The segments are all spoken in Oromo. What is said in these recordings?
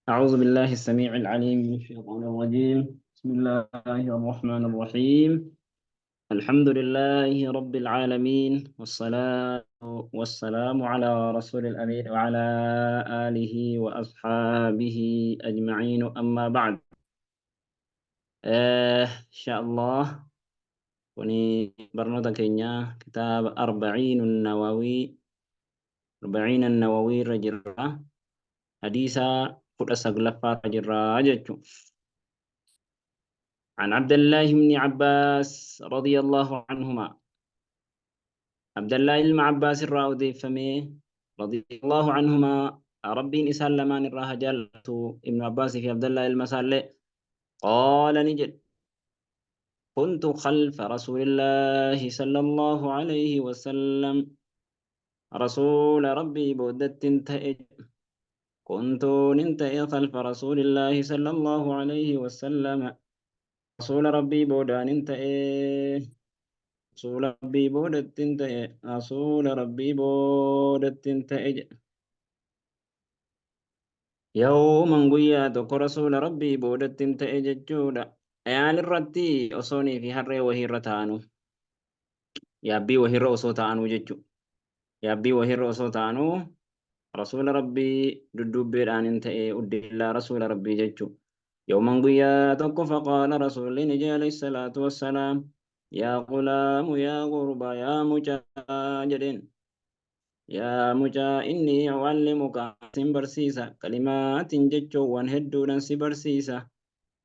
أعوذ بالله السميع العليم من الشيطان الرجيم. بسم الله الرحمن الرحيم. الحمد لله رب العالمين، والصلاة والسلام على رسول الأمين وعلى آله وأصحابه أجمعين، أما بعد. إن شاء الله kuni barnoota keenya kitaaba Arbaciin Nawawii, Arbaciin Nawawii irra jirra. Hadiisa 19ffaa irra jirra jechuudha. عن عبد الله بن عباس رضي الله عنهما، عبد الله بن عباس irraa odeeffame، رضي الله عنهما، Rabbiin isaan lamaan irraa haa jaallatu، Ibnu Abbaasii fi Abdallah ilma isaallee. قال ni jedhe: كنت خلف رسول الله صلى الله عليه وسلم، رسول ربي boodatti ta'e. كنت nin ta'e، خلف رسول الله صلى الله عليه وسلم، رسول ربي boodaan ta'e، رسول ربي boodatti ta'e، رسول ربي boodatti ta'e. يوما guyyaa tokko rasuula rabbii boodatti ta'e jechuudha. Ayaan irratti osoonii fi harree wahiirra ta'anu, yaabbii wahiirra osoo ta'anuu jechuudha. Yaabbii wahiirra osoo ta'anuu rasuula rabbii dudduubbeedhaan hin ta'e, uddeellaa rasuula rabbii jechuudha. يوما guyyaa tokko، فقال rasuulli ni jedhe عليه الصلاة والسلام: يا غلام، yaa gurbaa، yaa mucaa jedheen. Yaa mucaa، إني أعلمك sin barsiisa، كلمات jechoowwan hedduudhaan si barsiisa.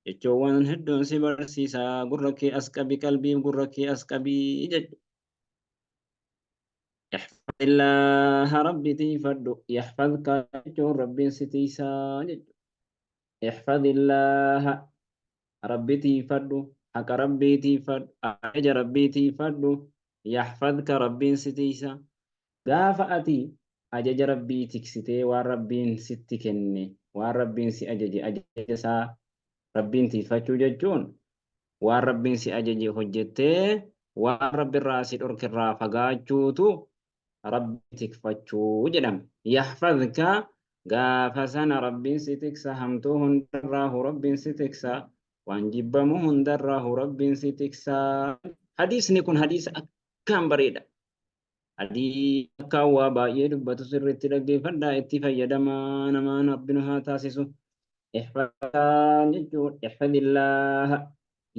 Jechoowwan hedduun si barsiisa, gurra kee as qabi, qalbii gurra kee as qabii jechuudha. احفظ الله rabbi tiifadhu، يحفظك jechuun rabbiin si tiisaa jechuudha. احفظ الله rabbi tiifadhu, haqa rabbii tiifadhu, ajaja rabbii tiifadhu، يحفظك rabbiin si tiisa. Gaafa ati ajaja rabbii tiksitee, waan rabbiin sitti kenne, waan rabbiin si ajaje, ajaja isaa rabbiin tiifachuu jechuun waan rabbiin si ajaje hojjettee waan rabbi irraa si dhorkirraa fagaachuutu rabbi tikfachuu jedhama. يحفظك gaafa sana rabbiin si tiksa, hamtuu hundarraahu rabbiin si tiksa, waan jibbamu hundarraahu rabbiin si tiksa. Hadiisni kun hadiisa akkaan bareeda. Hadiisa akkaan waa baay'ee dubbatu, sirriitti dhaggeeffadhaa, itti fayyadamaa namaan rabbi nu haa taasisu. احفظ jechuun احفظ الله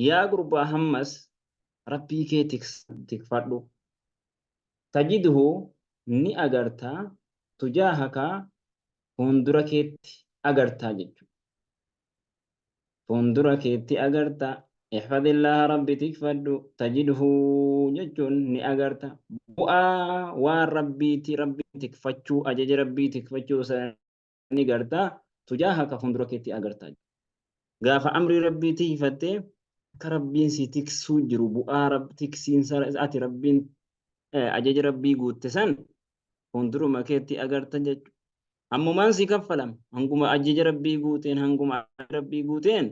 yaa gurbaa, hammas rabbii kee tikfadhu. تجده ni agartaa، تجاهك fuuldura keetti agartaa jechuudha. Fuuldura keetti agartaa. احفظ الله rabbi tikfadhu، تجده jechuun ni agarta. Bu'aa waan rabbiiti rabbii tikfachuu, ajaja rabbii tikfachuu sana ni gartaa. تجاهك fuuldura keetti agartaa. Gaafa amrii rabbii tikfattee akka rabbiin si tiksuu jiru, bu'aa tiksiinsa ati rabbiin ajaja rabbii guutte san fuulduruma keetti agarta jechuudha. Ammumaan si kaffalama. Hanguma ajaja rabbii guuteen, hanguma ajaja rabbii guuteen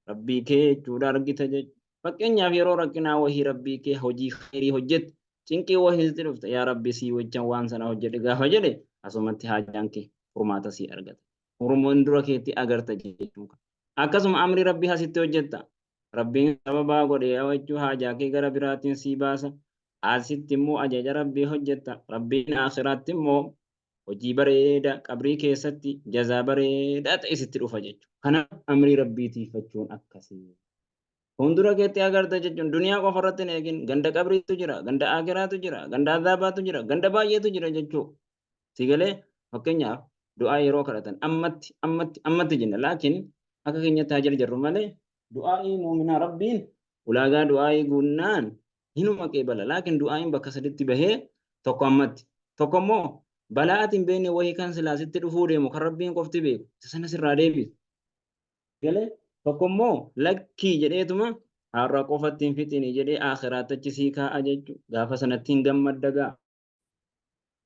rabbii kee jechuudha argita jechuudha. Fakkeenyaaf, yeroo rakkinaa wahii rabbii kee hojii khairii hojjette, cinqii wahii sitti dhufte, yaa rabbi sii wajjan waan sana hojjedhe gaafa jedhe, asumatti haajaan kee furmaata sii argata. Fuuldura keetti agarta jechuudha. Akkasuma amri rabbii asitti hojjetta. Rabbiin sababaa godhee jechuu haajaa kee gara biraatiin sii baasa. Asitti immoo ajaja rabbii hojjetta. Rabbiin akhiraatti immoo hojii bareeda, qabrii keessatti jazaa bareedaa ta'e sitti dhufa jechuudha. Kanaaf amrii rabbii tiifachuun akkasii. Fuuldura keetti agarta jechuun duniyaa qofa irratti hin eegin, ganda qabriitu jira, ganda akiraatu jira, ganda azaabaatu jira, ganda baay'eetu jira jechuudha. Si galee? Fakkeenyaaf, du'aa yeroo kadhatan ammatti ammatti ammatti jenna, laakiin akka keenyatti haa jarjarru malee du'aa'ii muuminaa rabbiin ulaagaa du'aa'ii guunnaan hinuma qeebala. Laakiin du'aa'iin bakka saditti bahee, tokko ammatti, tokko immoo balaa ati hin beekne wahii kan silaa sitti dhufuu deemu kan rabbiin qofti beeku isa sana sirraa deebisu. Galee? Tokko immoo lakkii jedheetuma har'a qofatti hin fixini jedhee akhiraatti achi sii kaa'a jechuudha. Gaafa sanatti hin gammadda gaa.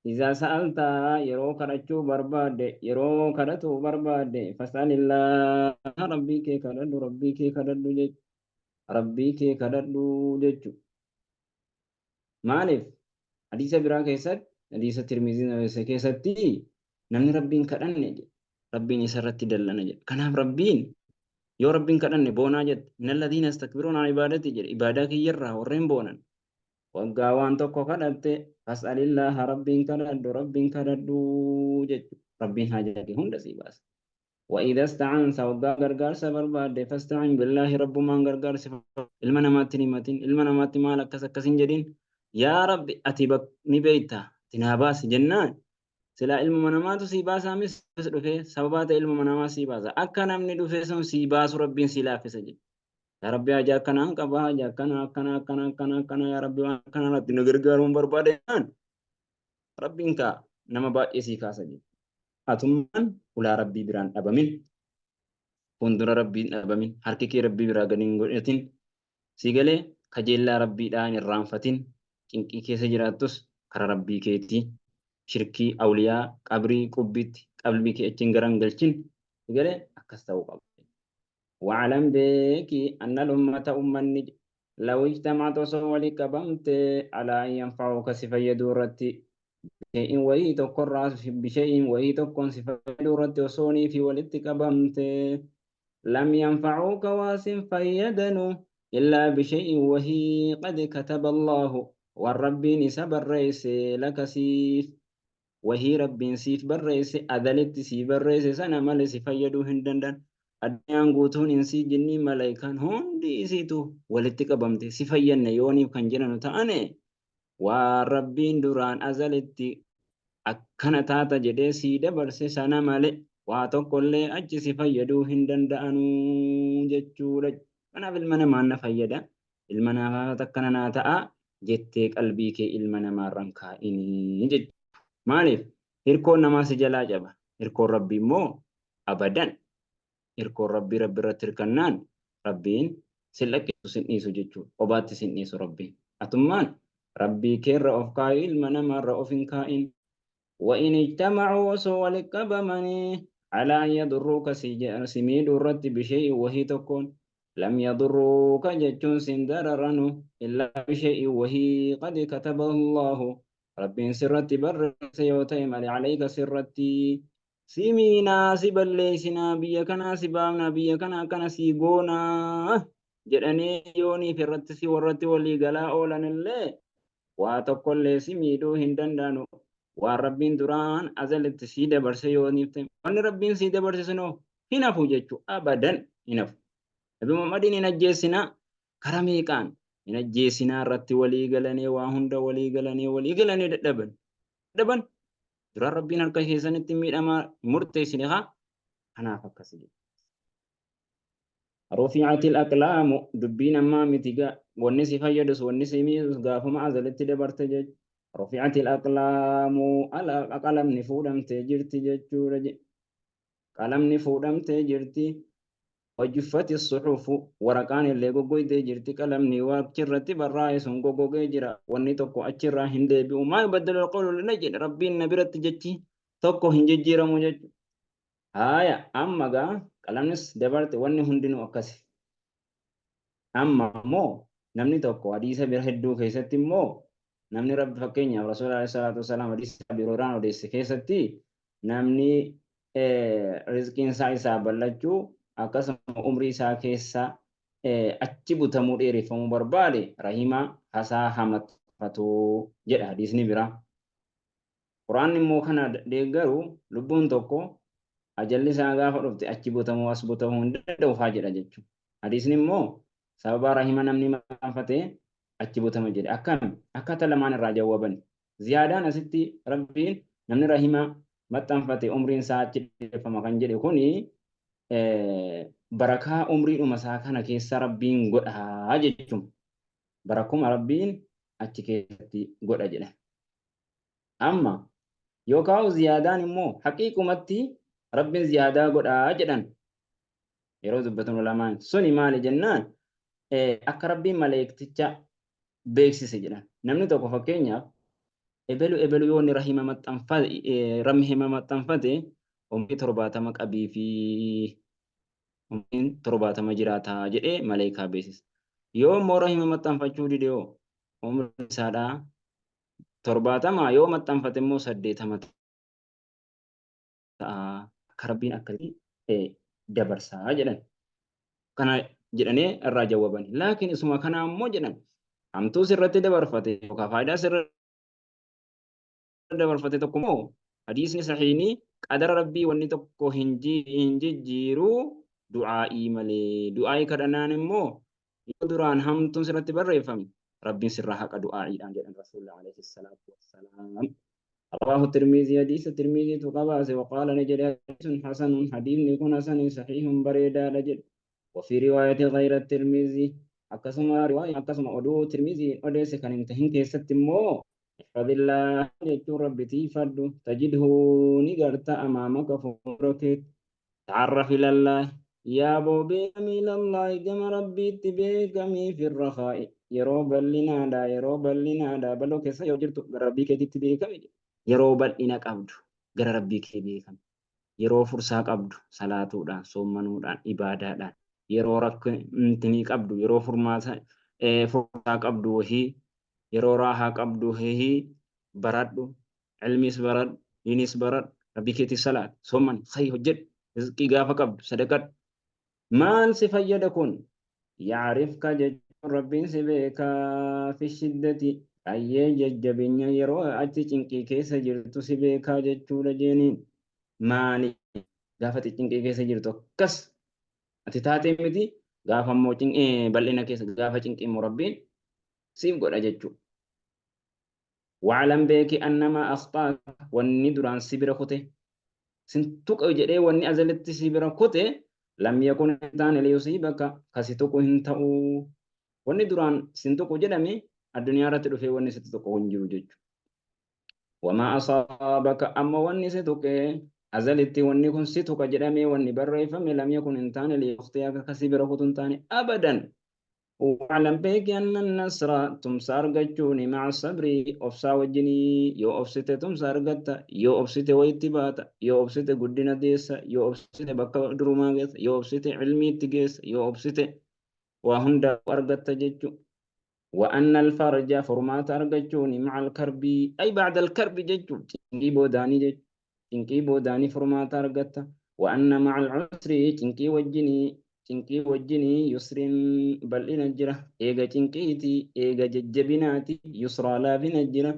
إذا سألت yeroo kadhachuu barbaadde, yeroo kadhatuu barbaadde، فاسأل الله rabbii kee kadhadhu, rabbii kee kadhadhu jechuudha. Rabbii kee kadhadhu jechuudha. Maaliif? Hadiisa biraa keessatti, hadiisa Tirmizii keessatti, namni rabbiin kadhanne jedhe. Rabbiin isa irratti dallana jedhe. Kanaaf Rabbiin yoo Rabbiin kadhanne boonaa jette. Innal ladhiina yastakbiruuna an ibaadatii jedhe. Ibaadaa kiyyarraa warreen boonan. Waggaa waan tokko kadhatte fas'alillaaha Rabbiin kadhadhu Rabbiin kadhadhu jechu. Rabbiin haajaa kee hunda sii baasa. Wa idha ista'anta waggaa gargaarsa barbaadde fasta'in billaahi Rabbumaan gargaarsi ilma namaatti hin himatin ilma namaatti maal akkas akkas hin jedhin yaa Rabbi ati ni beekta ati naa baasi jennaan silaa ilmuma namaatu sii baasaa mis dhufee sababaa ta'e ilmuma namaa sii baasa akka namni dhufee sun sii baasu Rabbiin sii laaffisa jedhe. Yaa Rabbi haajaa akkanaan qaba haajaa akkana akkana akkana akkana akkana yaa Rabbi waan akkana irratti nu gargaaruun barbaade jennaan Rabbiin kaa nama baay'ee sii kaasa jedhe. Atummaan ulaa Rabbii biraan dhabamin fuuldura Rabbiin dhabamin harki kee Rabbii biraa gadi hin godhatin sii galee kajeellaa Rabbiidhaa hin irraanfatin cinqii keessa jiraattus kara Rabbii keetii shirkii awliyaa qabrii qubbiitti qalbii kee achiin garan galchin sii galee akkas ta'uu qaba. Wa'alam beeki annal ummata ummanni law ijtama'at osoo wali qabamte alaa an yanfa'uka si fayyaduu irratti bishay'in wahii tokkorraa bishay'in wahii tokkoon si fayyaduu irratti osoonii fi walitti qabamte lam yanfa'uuka waa sin fayyadanu illaa bishay'in wahii qad kataba Allaahu waan Rabbiin isa barreesse laka siif wahii Rabbiin siif barreesse azalitti sii barreesse sana malee si fayyaduu hin danda'an. Addunyaan guutuun insii jinnii malaykaan hundi isiitu walitti qabamte si fayyanne yooniif kan jedhanu ta'ane waan Rabbiin duraan azalitti akkana taata jedhee sii dabarse sana malee waa tokkollee achi si fayyaduu hin danda'anu jechuudha. Kanaaf ilma namaan na fayyada ilma namaa akkana naa ta'a jettee qalbii kee ilma namaarra hin kaa'inii jechuudha. Maaliif? Hirkoon namaa si jalaa caba. Hirkoon Rabbii immoo abadan. Hirkoon Rabbii Rabbi irratti hirkannaan Rabbiin sin lakkisu sin dhiisu jechuudha. Qobaatti sin dhiisu Rabbiin. Atummaan Rabbii keerra of kaa'i ilma namaarra of hin kaa'in. Wa in ijtamacuu osoo walitti qabamanii alaa an yadurruuka si miidhuu irratti bishay'in wahii tokkoon lam yadurruuka jechuun sin dararanu illaa bishay'in wahii qad katabahu Allaahu Rabbiin sirratti barreesse yoo ta'e malee alayka sirratti si miinaa si balleessinaa biyya kanaa si baafnaa biyya kana akkana si goonaa jedhanii yooniif irratti si warratti walii galaa oolanillee waa tokkollee si miidhuu hin danda'anu. Waan Rabbiin duraan azalitti sii dabarse yoo niif ta'e wanni Rabbiin sii dabarse sunoo hin hafu jechuu abadan hin hafu. Nabi Muhammadiin hin ajjeessinaa kara meeqaan hin ajjeessinaa irratti walii galanii waa hunda walii galanii walii galanii dadhaban. Dadhaban duraan Rabbiin harka keessanitti miidhamaa murteessine haa kanaaf akkasi jedhe. Rufi'atil aqlaamu dubbiin ammaa miti gaa wanni si fayyadus wanni si miidhus gaafuma azalitti dabarte jechuudha. Rufi'atil aqlaamu qalamni fuudhamtee jirti jechuudha. Qalamni fuudhamtee jirti. Wajuffati suhufu waraqaan illee goggoydee jirti qalamni achirratti barraa'e sun goggogee jira wanni tokko achirraa hin deebi'u maa yubaddalu alqawlu ladayya jedhe rabbiin na biratti jechi tokko hin jijjiiramu jechuudha. Haaya amma gaa qalamnis dabarte wanni hundinuu akkasi. Amma immoo namni tokko hadiisa bira hedduu keessatti immoo namni rabbi fakkeenyaaf Rasuula alayhi salaatu wasalaam hadiisa Abi Hurayraan odeesse keessatti namni rizqiin isaa isaa bal'achuu akkasuma umrii isaa keessa achi butamuu dheereffamuu barbaade rahima hasaa hamatfatu jedha hadiisni biraa. Qur'aanni immoo kana deeggaru lubbuun tokko ajalli isaa gaafa dhufte achi butamuu as butamuu hin danda'u faa jedha jechuudha. Hadiisni immoo sababa rahima namni maxxanfate achi butama jedhe. Akkami? Akkaataa lamaan irraa jawwaban. Ziyaadaan asitti Rabbiin namni rahima maxxanfate umriin isaa achi dheereffama kan jedhe kuni barakaa umriidhuma isaa kana keessa Rabbiin godha jechuudha. Barakuma Rabbiin achi keessatti godha jedha. Amma yookaan ziyaadaan immoo haqiiqumatti Rabbiin ziyaadaa godhaa jedhan yeroo dubbatan ulamaan suni maali jennaan akka Rabbiin maleekticha beeksise jedhan. Namni tokko fakkeenyaaf ebelu ebelu yoo inni rahima maxxanfate rahima maxxanfate umrii 70 qabii fi umriin 70 jiraata jedhee maleekaa beeksisa. Yoo immoo rahima maxxanfachuu dide hoo umriin isaadhaa 70 yoo maxxanfate immoo 80 ta'a. Akka Rabbiin akkasitti dabarsaa jedhan. Kana jedhanii irraa jawwaban. Laakiin isuma kana ammoo jedhan hamtuu sirratti dabarfate yookaan faayidaa sirratti dabarfate tokko immoo hadiisni sahiini qadara Rabbii wanni tokko hin jijjiiru du'aa'ii malee. Du'aa'ii kadhannaan immoo yoo duraan hamtuun sirratti barreeffame Rabbiin sirraa haqa du'aa'iidhaan jedhan Rasuulli alayhi salaatu wassalaam. رواه الترمذي حديث الترمذي تقباس وقال نجد حديث حسن حديث يكون حسن صحيح بريدا رجل. وفي رواية غير الترمذي أقسم رواية أقسم أدو الترمذي أديس كان انتهين كيست مو احفظ الله يجو ربي تفرد تجده نقرت أمامك فورك تعرف إلى الله يا بوبي إلى الله كما ربي تبيكمي في الرخاء يروب لنا دا يروب لنا دا بلو كيسا يوجرت ربي كي تبيكمي yeroo bal'ina qabdu gara Rabbii kee beekami. Yeroo fursaa qabdu salaatuudhaan, soommanuudhaan, ibaadaadhaan. Yeroo rakkinii qabdu, yeroo furmaata fursaa qabdu wahii, yeroo raahaa qabdu wahii baradhu, ilmiis baradhu, diinis baradhu, Rabbii keetiif salaat, soomman, khayri hojjedhu, rizqii gaafa qabdu, sadaqadhu. Maal si fayyada kun? Yaarifka jechuun Rabbiin si beekaa fi shiddati. Ayyee jajjabinya yeroo ati cinqii keessa jirtu si beekaa jechuudha jeeniin. Maali gaafa ati cinqii keessa jirtu akkas ati taatee miti gaafa immoo bal'ina keessa gaafa cinqii immoo Rabbiin siif godha jechuudha. Wa'alam beeki annama akhtaaka wanni duraan si bira kute sin tuqa jedhee wanni azalitti si bira kute lam yakun hin taane liyusiibaka kasi tuqu hin ta'u. Wanni duraan sin tuqu jedhame addunyaa irratti dhufee wanni sitti tuqu hin jiru jechuudha. Wamaa asaabaka amma wanni si tuqe azalitti wanni kun si tuqa jedhamee wanni barreeffame lam yakun hin taane liyukhti'aka kasi bira kutu hin taane abadan. Wa'alam beeki anna nasra tumsa argachuuni ma'a sabrii obsaa wajjinii yoo obsite tumsa argatta yoo obsite wayitti baata yoo obsite guddina geessa yoo obsite bakka durumaa geessa yoo obsite ilmiitti geessa yoo obsite waa hunda argatta jechu. وأن الفرج فرمات أرجتوني مع الكرب أي بعد الكرب جتو تنكي بوداني جتو تنكي بوداني فرمات أرجتا. وأن مع العسر تنكي وجني تنكي وجني يسر بل إن الجرة إيجا تنكيتي إيجا ججبناتي يسرى لا بنجرة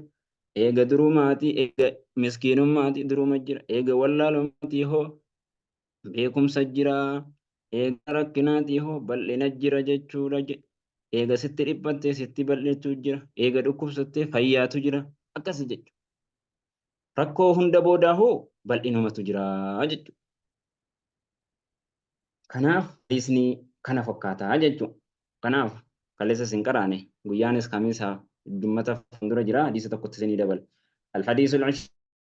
إيجا دروماتي إيجا مسكين ماتي دروم الجرة إيجا ولالوماتي هو بيكم سجرا إيجا ركناتي هو بل إن الجرة جتو رجل eega sitti dhiphattee sitti bal'eetu jira eega dhukkubsattee fayyaatu jira akkas jechuudha. Rakkoo hunda boodaa hoo bal'inumatu jira jechuudha. Kanaaf hadiisni kana fakkaataa jechuudha. Kanaaf kaleessa isin qaraane guyyaanis kamiisa dummata fuuldura jira hadiisa tokkotti isinii dabala. Alhadiisul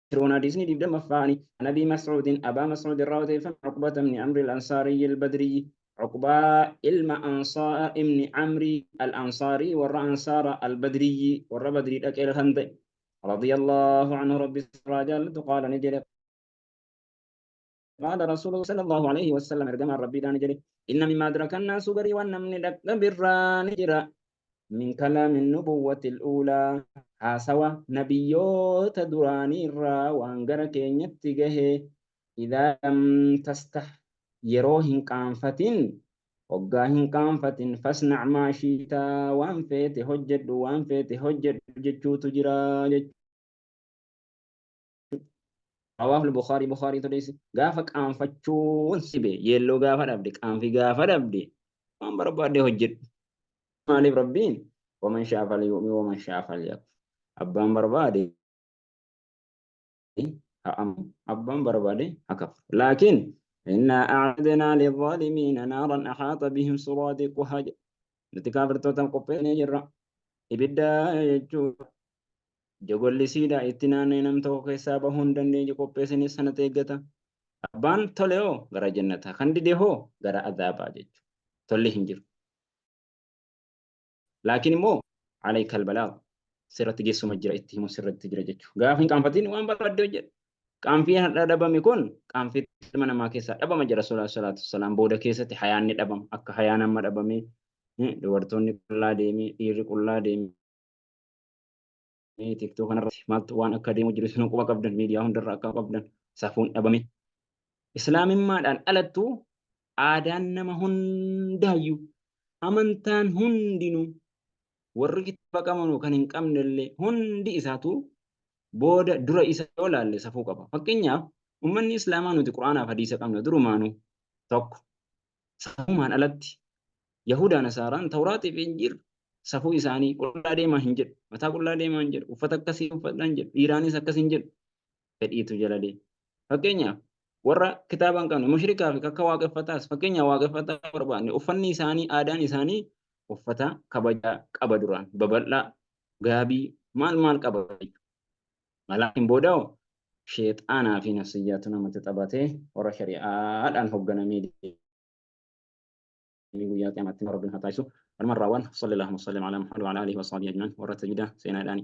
عشرون حديثني دبدم فاني نبي مسعود أبا مسعود الراوي عقبة بن عمرو الأنصاري البدري عقبة إلما أنصار ابن عمرو الأنصاري ور أنصار البدري ور بدري الأكل خندق رضي الله عنه ربي رجال قال نجري قال رسول الله صلى الله عليه وسلم رجم ربي دان نجري إن مما أدرك الناس بري وأن من برا نجرا من كلام النبوة الأولى حاسوا نبيوت دراني الرا وانقر كين يتجه إذا لم تستح يروهن كانفتن وقاهن كانفتن فاصنع ما شئت وان فيت هجد وان فيت هجد جتشو تجرا رواه البخاري بخاري تدريس غافك أنفتشون سبي يلو غافة دبدي أنفي غافة دبدي وان بربادي هجد مالي ربين ومن شاء فليؤمن ومن شاء فليكفر أبان بربادي أبان بربادي أكفر لكن إنا أعدنا للظالمين نارا أحاط بهم سرادقها نتكافر توتم قبين يجرى إبدا يجو جوجل سيدا اتنان نم تو كيسا بهون دندي جو قبين سنة تيجتا أبان توليو غرا جنة خندي دهو غرا عذاب أجج تولي هنجر لكن مو عليك البلاغ سرت جسم مجرى اتهم سرت تجرى جتشو غافين كان فاتين وان برد وجد كان فيها دبم يكون كان في من ما كيسا دبم مجرى صلى الله عليه وسلم بودا كيسة حياني دبم أك حيانا ما دبمي دورتوني كلها ديمي إيري كلها ديمي تيك توك أنا مات وان أكاديمي جلسنا قوة قبضن ميديا هم درا قبضن سافون دبمي Islaamummaadhaan alattu aadaan nama hundaayyuu amantaan hundinuu warri kitaaba qabanu kan hin qabnellee hundi isaatu booda dura isa yoo laalle safuu qaba. Fakkeenyaaf, ummanni Islaamaa nuti Qur'aanaaf hadiisa qabna durumaanuu tokko safuumaan alatti Yahudaa Nasaaraan Tawraatii fi Injiil safuu isaanii qullaa deemaa hin jedhu, mataa qullaa deemaa hin jedhu, uffata akkasii uffadhaa hin jedhu, dhiiraanis akkas hin jedhu, fedhiitu jala deema. Fakkeenyaaf, warra kitaaba hin qabne mushrikaa fi kakka waaqeffataas, fakkeenyaaf waaqeffataa barbaanne, uffanni isaanii, aadaan isaanii uffata kabajaa qaba, duraan babal'aa, gaabii, maal maal qaba jechuudha. Malaakin booda hoo sheexaanaa fi nafsiyyaatu namatti taphatee warra shari'aadhaan hoogganamee deemee guyyaa qiyaamaatti Rabbiin haa taasisu. Walumaan raawwan sallallahu alaihi wa sallam ala Muhammad wa ala alihi wa sahbihi ajma'in. Warra tajwida seenaadhaani.